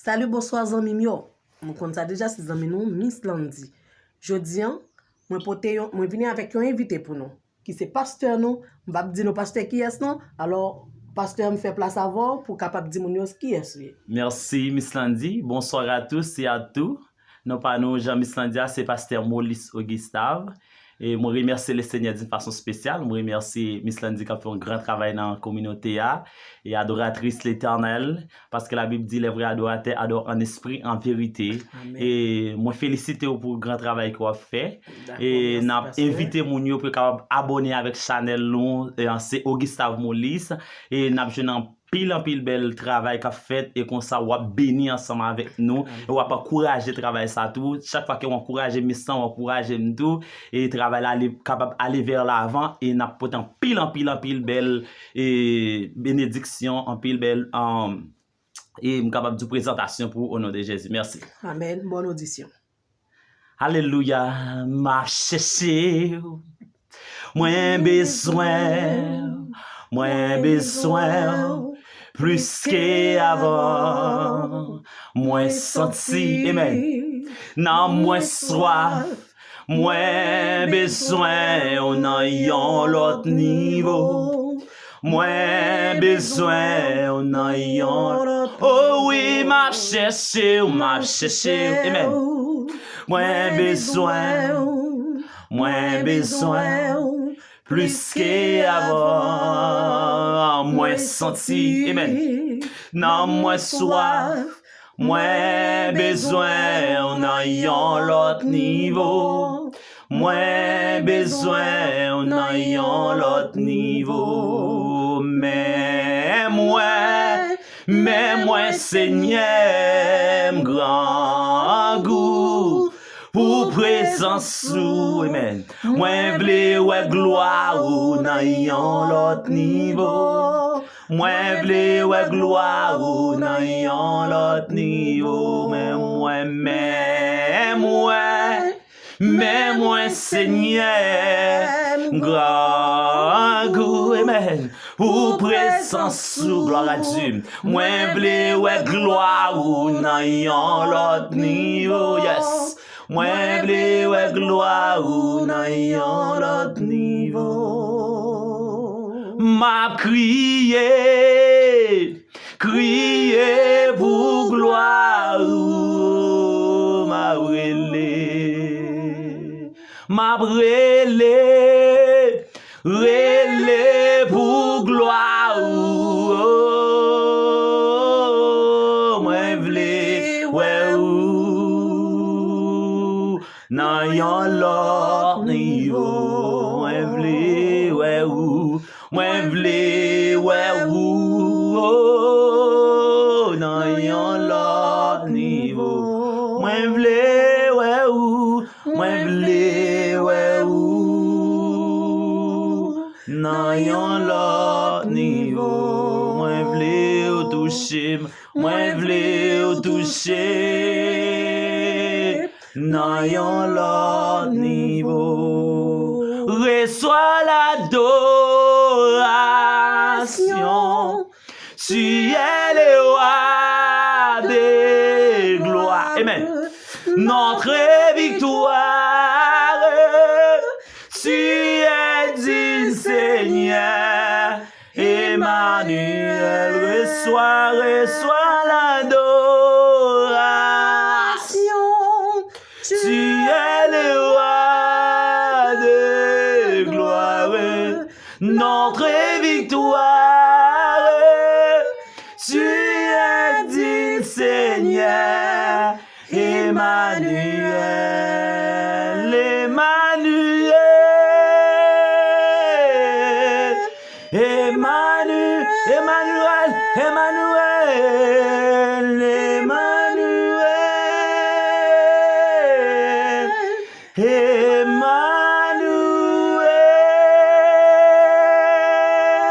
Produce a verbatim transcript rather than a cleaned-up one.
Salut, bonswa zanmi m yo. Nou konn sa deja, se zanmi nou, Miss Landy. Jodi a, mwen pote yon, mwen vini avèk yon envite pou nou, ki se pastè nou. M p ap di nou pastè kiyès non. Alò, pastè, m fè plas avè w pou w kapab di moun yo kiyès ou ye. Merci, Miss Landy. Bonsoir à tous et à tout. Non pa nou, jan Miss Landy a, se pastè Maurice Augustave. E mwen remèsye Lesenyè d'une façon spéciale. Mwen remèsye Miss Landy k ap fè yon gran travay nan kominote a. E adoratris Letènèl, paske Labib di, les vrais adorateurs adorent en esprit, en vérité. Amèn. E mwen felisite w pou gran travay ke w ap fè. Dakò, e mèsi, n ap pastè. Envite moun yo pou yo kapab abòne avèk chanèl nou. E, se Augustave Maurice. E n ap jwenn anpil, anpil bèl travay k ap fèt. E konsa, w ap beni ansanm avèk nou. Amèn. E w ap ankouraje travay sa tou. Chak fwa ke w ankouraje Miss lan, w ankouraje m tou. E travay la ale, kapab ale vè lavan. E n ap pote anpil, anpil, anpil bèl, e, benediksyon, anpil bèl, um, e m kapab di w prezantasyon pou ou, o non de Jezi. Mèsi. Amèn. Bòn odisyon. Alelouya, m ap chèche w. Mwen bezwen w, mwen bezwen w plis ke avan. Mwen santi, amen, nanm mwen swaf. Mwen bezwen w nan yon lòt nivo. Mwen bezwen w nan yon lòt. O wi, m ap chèche w, m ap chèche w. Amen. Mwen bezwen w, mwen bezwen w plis ke avan. Mwen santi, amen, nanm mwen swaf. Mwen bezwen w nan yon lòt nivo. Mwen bezwen w nan yon lòt nivo. Men mwen, men mwen, Senyè, m grangou pou prezans ou. Amen. Mwen vle wè glwa ou nan yon lòt nivo. Mwen vle wè glwa ou nan yon lòt nivo. Men mwen, men mwen, men mwen, Senyè, m grangou, amen, pou prezans ou, gloire à Dieu. Mwen vle wè glwa ou nan yon lòt nivo, yes. Mwen vle wè glwa ou nan yon lòt nivo. M ap kriye, kriye pou glwa ou, m ap rele, m ap rele, rele pou glwa ou. Mwen vle wè ou nan yon lòt nivo. Mwen vle wè ou. Mwen vle wè ou, oh, nan yon lòt nivo. Mwen vle wè ou. Mwen vle wè ou nan yon lòt nivo. Mwen vle w touche m. Mwen vle w touche nan yon lòt nivo. Resevwa ladorasyon. Tu es le roi de gloire. Amen. Notre victoire. Tu es digne, Seigneur. Emmanuel, reçois, reçois l'adoration. Tu es le roi de gloire, notre victoire. Tu es digne, Seigneur. Emmanuel, Emmanuel, Emmanuel, Emmanuel, Emmanuel, Emmanuel.